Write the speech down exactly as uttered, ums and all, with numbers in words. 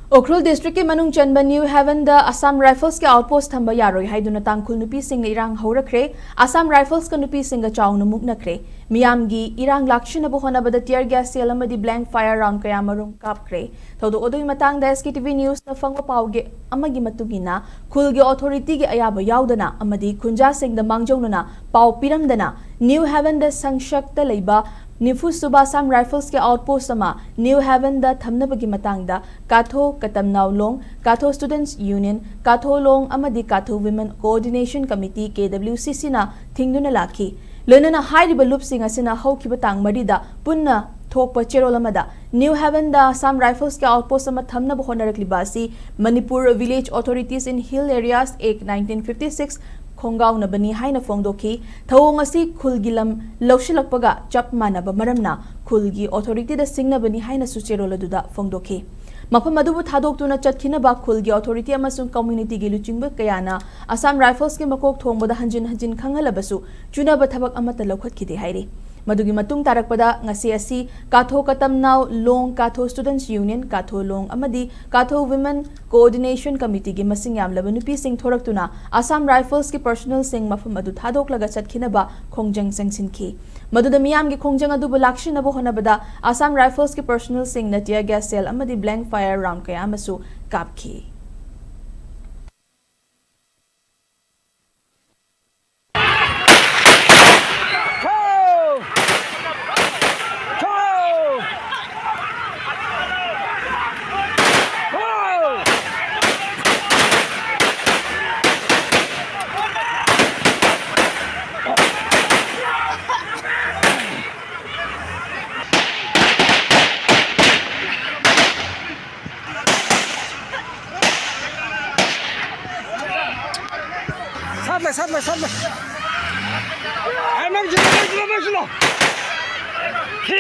ꯎꯈ꯭ꯔꯨꯜ ꯗꯤꯁꯇ꯭ꯔꯤꯛꯀꯤ ꯃꯅꯨꯡ ꯆꯟꯕ ꯅ꯭ꯌꯨ ꯍꯦꯚꯟꯗ ꯑꯁꯥꯝ ꯔꯥꯏꯐꯜꯁꯀꯤ ꯑꯥꯎꯠꯄꯣꯁꯠ ꯊꯝꯕ ꯌꯥꯔꯣꯏ ꯍꯥꯏꯗꯨꯅ ꯇꯥꯡꯈꯨꯜ ꯅꯨꯄꯤꯁꯤꯡꯅ ꯏꯔꯥꯡ ꯍꯧꯔꯛꯈ꯭ꯔꯦ꯫ ꯑꯁꯥꯝ ꯔꯥꯏꯐꯜꯁꯀ ꯅꯨꯄꯤꯁꯤꯡꯒ ꯆꯥꯎꯅ ꯃꯨꯛꯅꯈ꯭ꯔꯦ꯫ ꯃꯤꯌꯥꯝꯒꯤ ꯏꯔꯥꯡ ꯂꯥꯛꯁꯤꯟꯅꯕ ꯍꯣꯠꯅꯕꯗ tear gas shell ꯑꯃꯗꯤ blank fire round ꯀꯌꯥ ꯃꯔꯨꯝ ꯀꯥꯞꯈ꯭ꯔꯦ꯫ ꯊꯧꯗꯣꯛ ꯑꯗꯨꯒꯤ ꯃꯇꯥꯡꯗ S K T V Newsꯅ ꯐꯪꯕ ꯄꯥꯎꯒꯤ ꯑꯃꯒꯤ ꯃꯇꯨꯡ ꯏꯟꯅ, ꯈꯨꯜꯒꯤ authorityꯒꯤ ꯑꯌꯥꯕ ꯌꯥꯎꯗꯅ ꯑꯃꯗꯤ ꯈꯨꯟꯖꯥꯁꯤꯡꯗ ꯃꯥꯡꯖꯧꯅꯅ ꯄꯥꯎ ꯄꯤꯔꯝꯗꯅ ꯅ꯭ꯌꯨ ꯍꯦꯚꯟꯗ ꯁꯪꯁꯛꯇ ꯂꯩꯕ ꯅꯤꯐꯨ ꯁꯨꯕ ꯑꯁꯥꯝ ꯔꯥꯏꯐꯜꯁꯀꯤ ꯑꯥꯎꯠꯄꯣꯁꯠ ꯑꯃ ꯅ꯭ꯌꯨ ꯍꯦꯚꯟꯗ ꯊꯝꯅꯕꯒꯤ ꯃꯇꯥꯡꯗ ꯀꯥꯊꯣ ꯀꯇꯝꯅꯥꯎ ꯂꯣꯡ, ꯀꯥꯊꯣ Students Union, ꯀꯥꯊꯣ ꯂꯣꯡ ꯑꯃꯗꯤ ꯀꯥꯊꯣ Women Coordination Committee, K W C Cꯅ ꯊꯤꯡꯗꯨꯅ ꯂꯥꯛꯈꯤ꯫ ꯂꯣꯏꯅꯅ ꯍꯥꯏꯔꯤꯕ ꯂꯨꯞꯁꯤꯡ ꯑꯁꯤꯅ ꯍꯧꯈꯤꯕ ꯇꯥꯡ ꯃꯔꯤꯗ ꯄꯨꯟꯅ ꯊꯣꯛꯄ ꯆꯦꯔꯣꯜ ꯑꯃꯗ ꯅ꯭ꯌꯨ ꯍꯦꯚꯟꯗ ꯑꯁꯥꯝ ꯔꯥꯏꯐꯜꯁꯀꯤ ꯑꯥꯎꯠꯄꯣꯁꯠ ꯑꯃ ꯊꯝꯅꯕ ꯍꯣꯠꯅꯔꯛꯂꯤꯕ ꯑꯁꯤ Manipur Village Authorities in Hill Areas Act nineteen fifty-six ꯈꯣꯡꯒꯥꯎꯅꯕꯅꯤ ꯍꯥꯏꯅ ꯐꯣꯡꯗꯣꯛꯈꯤ꯫ ꯊꯧꯑꯣꯡ ꯑꯁꯤ ꯈꯨꯜꯒꯤ ꯂꯝ ꯂꯧꯁꯤꯜꯂꯛꯄꯒ ꯆꯞ ꯃꯥꯟꯅꯕ ꯃꯔꯝꯅ ꯈꯨꯜꯒꯤ authorityꯗ ꯁꯤꯡꯅꯕꯅꯤ ꯍꯥꯏꯅꯁꯨ ꯆꯦꯔꯣꯜ ꯑꯗꯨꯗ ꯐꯣꯡꯗꯣꯛꯈꯤ꯫ ꯃꯐꯝ ꯑꯗꯨꯕꯨ ꯊꯥꯗꯣꯛꯇꯨꯅ ꯆꯠꯈꯤꯅꯕ ꯈꯨꯜꯒꯤ authority ꯑꯃꯁꯨꯡ communityꯒꯤ ꯂꯨꯆꯤꯡꯕ ꯀꯌꯥꯅ ꯑꯁꯥꯝ ꯔꯥꯏꯐꯜꯁꯀꯤ ꯃꯀꯣꯛ ꯊꯣꯡꯕꯗ ꯍꯟꯖꯤꯟ ꯍꯟꯖꯤꯟ ꯈꯪꯍꯜꯂꯕꯁꯨ ꯆꯨꯅꯕ ꯊꯕꯛ ꯑꯃꯠꯇ ꯂꯧꯈꯠꯈꯤꯗꯦ ꯍꯥꯏꯔꯤ꯫ ꯃꯗꯨꯒꯤ ꯃꯇꯨꯡ ꯇꯥꯔꯛꯄꯗ ꯉꯁꯤ ꯑꯁꯤ ꯀꯥꯊꯣ ꯀꯇꯝꯅꯥꯎ ꯂꯣꯡ, ꯀꯥꯊꯣ Students Union, ꯀꯥꯊꯣ ꯂꯣꯡ ꯑꯃꯗꯤ ꯀꯥꯊꯣ Women Coordination Committeeꯒꯤ ꯃꯁꯤꯡ ꯌꯥꯝꯂꯕ ꯅꯨꯄꯤꯁꯤꯡ ꯊꯣꯔꯛꯇꯨꯅ ꯑꯁꯥꯝ ꯔꯥꯏꯐꯜꯁꯀꯤ personnelꯁꯤꯡ ꯃꯐꯝ ꯑꯗꯨ ꯊꯥꯗꯣꯛꯂꯒ ꯆꯠꯈꯤꯅꯕ ꯈꯣꯡꯖꯪ ꯆꯪꯁꯤꯟꯈꯤ꯫ ꯃꯗꯨꯗ ꯃꯤꯌꯥꯝꯒꯤ ꯈꯣꯡꯖꯪ ꯑꯗꯨꯕꯨ ꯂꯥꯛꯁꯤꯟꯅꯕ ꯍꯣꯠꯅꯕꯗ ꯑꯁꯥꯝ ꯔꯥꯏꯐꯜꯁꯀꯤ personnelꯁꯤꯡꯅ tear gas shell ꯑꯃꯗꯤ blank fire round ꯀꯌꯥ ꯑꯃꯁꯨ ꯀꯥꯞꯈꯤ꯫ ꯁꯠꯂꯦ, ꯁꯠꯂꯦ, ꯁꯠꯂꯦ꯫ ꯑꯩ ꯅꯪ ꯁꯤꯗ, ꯅꯪ ꯁꯤꯗ, ꯅꯪ ꯁꯤꯗ꯫ ꯁꯤ꯫